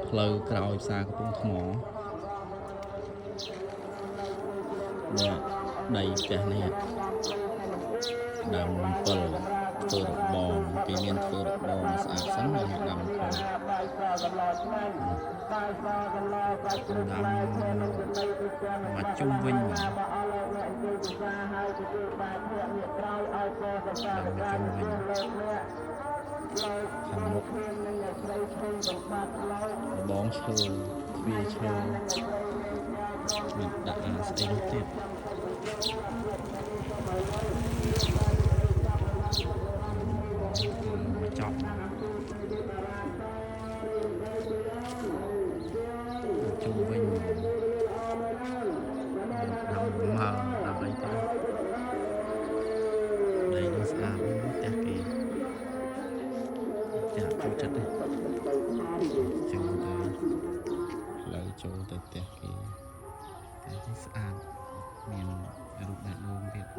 ផ្លូវក្រោយផ្សារកំពង់ថ្មនេះដីផ្ទះនេះដើម7ធ្វើរបងគេមានធ្វើរបងស្អាតសិនហើយដាំខដាំមកជុំវិញមកដាំមកជុំវិញខាងមុខរបងឈើទ្វារឈើមានដាក់អាស្អីនោះទៀតមកចប់ជុំវិញដាំមើដាំអីទៀតដីនឹងស្អាតផ្ទះគេផ្ទះចូលចិត្តទេចូលទៅផ្លូវចូលទៅផ្ទះគេផ្ទះនេះស្អាតមានរូបបេះដូងទៀត។